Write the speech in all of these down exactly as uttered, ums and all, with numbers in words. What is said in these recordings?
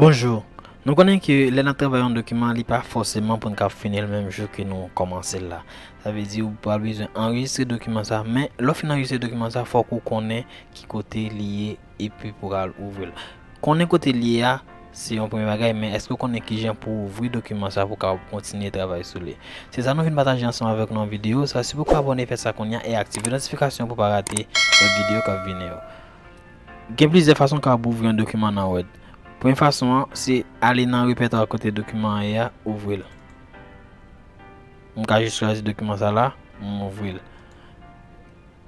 Bonjou. Nou konnen ke lè n ap travay yon dokiman, li pa fòseman pou n ka fini l menm jou ke nou kòmanse l la. Sa vle di ou pral bezwen anrejistre dokiman sa, men lè w fin anrejistre dokiman sa, fòk ou konnen ki kote li ye epi pou w al ouvri l. Konnen kote li ye a, se yon premye bagay, men èske w konnen kijan pou w ouvri dokiman sa pou w kapab kontinye travay sou li? Se sa nou vin pataje ansanm avèk nou nan videyo sa. Si w poko abòne, fè sa kounye a e aktive notifikasyon pou w pa rate lòt videyo k ap vini yo. Gen plizyè fason w kapab ouvri yon dokiman nan Word. Premye fason an, se ale nan repètwa kote dokiman an ye a, ouvri l. M ka jis chwazi dokiman sa la, m ouvri l.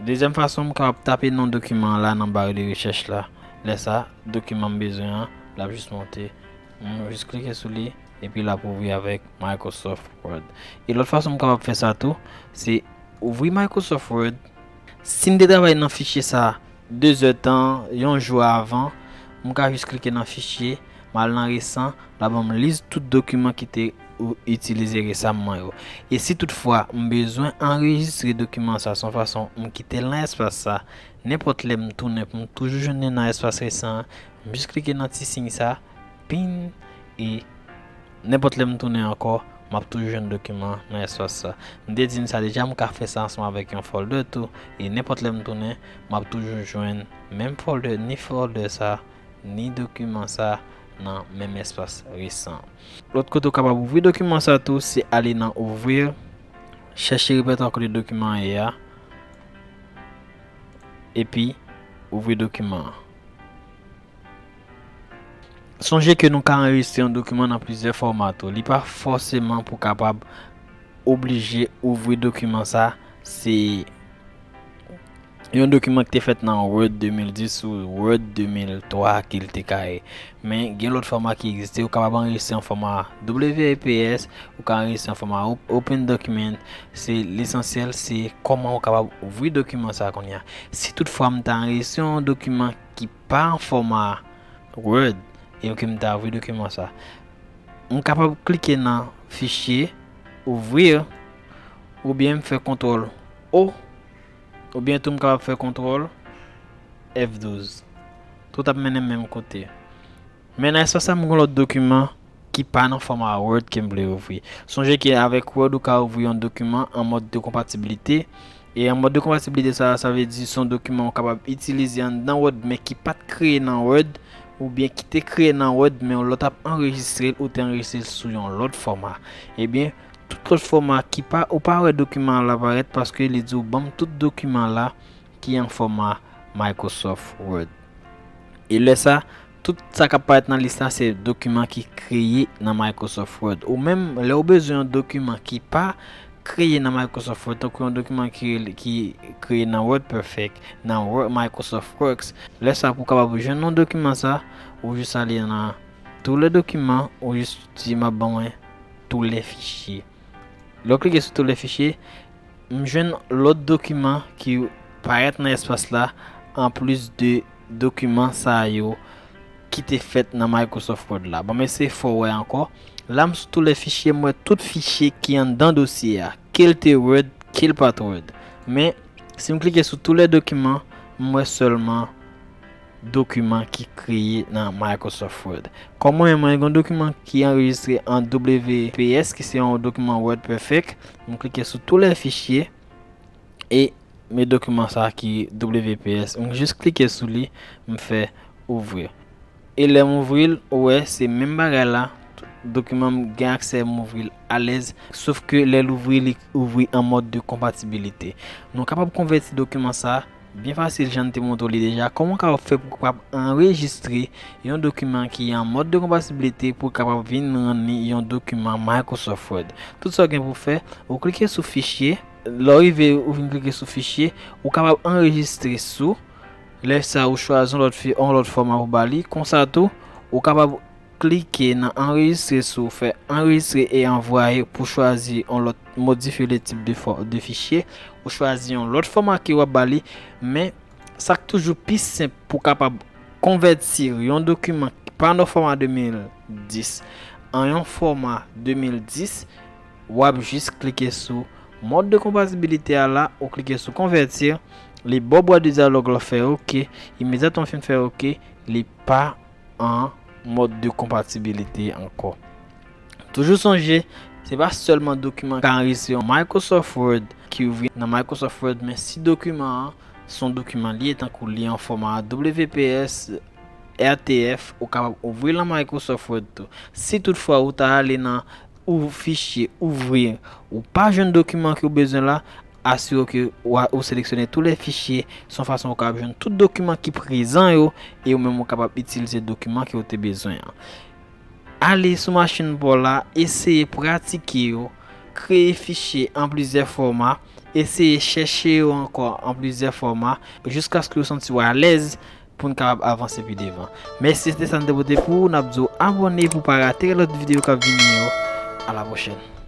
Dezyèm fason, m kapab tape non dokiman an la nan ba de rechèch la. Lè sa, dokiman m bezwen an, l ap jis monte. M jis klike sou li, epi l ap ouvri avèk Microsoft Word. E lòt fason m kapab fè sa tou, se ouvri Microsoft Word. Si m te travay nan fichye sa de zè tan, yon jou avan, m ka jis klike nan fichye, m al nan resan, l ap ban m lis tout dokiman ki te ou itilize resamman yo. E si toutfwa m bezwen anrejistre dokiman sa, se yon fason m kite l nan espas sa, nenpòt lè m tounen pou m toujou jwenn li nan espas resan an, m jis klike nan ti siy sa, pin, e nenpòt lè m tounen ankò, m ap toujou jwenn dokiman nan espas sa. M te di n sa deja, m ka fè sa ansanm avèk yon folder tou, e nenpòt lè m tounen, m ap toujou jwenn menm folder, ni folder sa, ni dokiman sa nan menm espas resan. Lòt kote w kapab ouvri dokiman sa tou, se ale nan ouvrir, chèche repètwa kote dokiman an ye a, epi ouvri dokiman an. Sonje ke nou ka anrejistre yon dokiman nan plizyè fòma tou. Li pa fòseman pou kapab oblije ouvri dokiman sa, se yon dokiman ki te fèt nan Word de mil dis ou Word de mil twa ke l te ka ye. Men gen lòt fòma ki egziste, ou kapab anrejistre an fòma W P S, ou ka anrejistre an fòma op-, Open Document. Se lesansyèl, se kòman ou kapab ouvri dokiman sa kounye a. Si toutfwa m ta anrejistre yon dokiman ki pa an fòma Word, e ke m ta ouvri dokiman sa, m kapab klike nan fichye, ouvrir, oubyen m fè kontwòl O, oubyen tou m kapab fè kontwòl F douz. Tout ap mennen m menm kote. Men nan espas sa, m gen lòt dokiman ki pa nan fòma Word ke m vle ouvri. Sonje ke avèk Word, ou ka ouvri yon dokiman an mòd de konpatibilite. E an mòd de konpatibilite sa, sa vle di se yon dokiman ou kapab itilize anndan Word, men ki pa t kreye nan Word, oubyen ki te kreye nan Word, men yon lòt ap anrejistre l, ou te anrejistre l sou yon lòt fòma. Ebyen, tout lòt fòma ki pa, ou pa wè dokiman an la parèt paske li di w ban m tout dokiman la ki an fòma Microsoft Word. E lè sa, tout sa k ap parèt nan lis la se dokiman ki kreye nan Microsoft Word. Ou menm, lè w bezwen yon dokiman ki pa kreye nan Microsoft Word, tankou yon dokiman ki, ki kreye nan WordPerfect, nan Word, Microsoft Works, lè sa pou w kapab jwenn yon dokiman sa, ou jis ale nan tous les documents, ou jis di m ap ban mwen tous les fichiers. Lè w klike sou tous les fichiers, m jwenn lòt dokiman ki parèt nan espas la, anplis de dokiman sa yo ki te fèt nan Microsoft Word la. Ban m eseye fè w wè ankò. La, m sou tous les fichiers, m wè tout fichye ki anndan dosye a, ke l te Word, ke l pa t Word. Men, si m klike sou tous les documents, m wè sèlman dokiman ki kreye nan Microsoft Word. Kòm mwen menm, mwen gen yon dokiman ki anrejistre an W P S, ki se yon dokiman WordPerfect. M klike sou tous les fichiers e men dokiman sa ki W P S. M jis klike sou li, m fè ouvrir. E lè m ouvri l, ou wè, se menm bagay la. Dokiman m gen aksè, m ouvri l alèz. Sof ke lè l ouvri, li ouvri an mòd de konpatibilite. Nou kapab konvèti dokiman sa byen fasil, jan n te montre w li deja. Kòman w kapab fè pou w kapab anrejistre yon dokiman ki an mòd de konpatibilite pou w kapab vin rann li yon dokiman Microsoft Word? Tout sa w gen pou w fè, ou klike sou fichye. Lè w rive, ou vin klike sou fichye, ou kapab anrejistre sou. Lè sa, ou chwazi yon lòt fi-, yon lòt fòma pou ba li. Konsa tou, ou kapab klike nan anrejistre sou, fè anrejistre e anvwaye pou chwazi yon lòt, modifye le type de fò-, de fichier. Ou chwazi yon lòt fòma ke w ap ba li, men sa k toujou pi senp pou w kapab konvèti yon dokiman ki pa nan fòma de mil dis an yon fòma de mil dis, w ap jis klike sou mòd de konpatibilite a la, ou klike sou konvèti, li ba w bwa de dyalòg la, fè oke, imedyatman w fin fè oke, li pa an mòd de konpatibilite ankò. Toujou sonje, se pa sèlman dokiman ka anrejistre yon Microsoft Word ki ouvri nan Microsoft Word, men si dokiman an se yon dokiman li ye, tankou li an fòma W P S, R T F, ou kapab ouvri l nan Microsoft Word tou. Si toutfwa ou ta ale nan ou fichye, ouvri, ou pa jwenn dokiman ke ou bezwen la, asire w ke ou, ou seleksyone tou lè fichye, se yon fason ou kapab jwenn tout dokiman ki prezan yo, e ou menm ou kapab itilize dokiman ke ou te bezwen an. Ale sou machin pa w la, eseye pratike yo, kreye fichye an plizyè fòma, eseye chèche yo ankò an plizyè fòma, jiskaske w santi w alèz pou n kapab avanse pi devan. Mèsi, se te sa n te pote pou ou, n ap di w abòne pou pa rate lòt videyo k ap vini yo. A la pwochèn.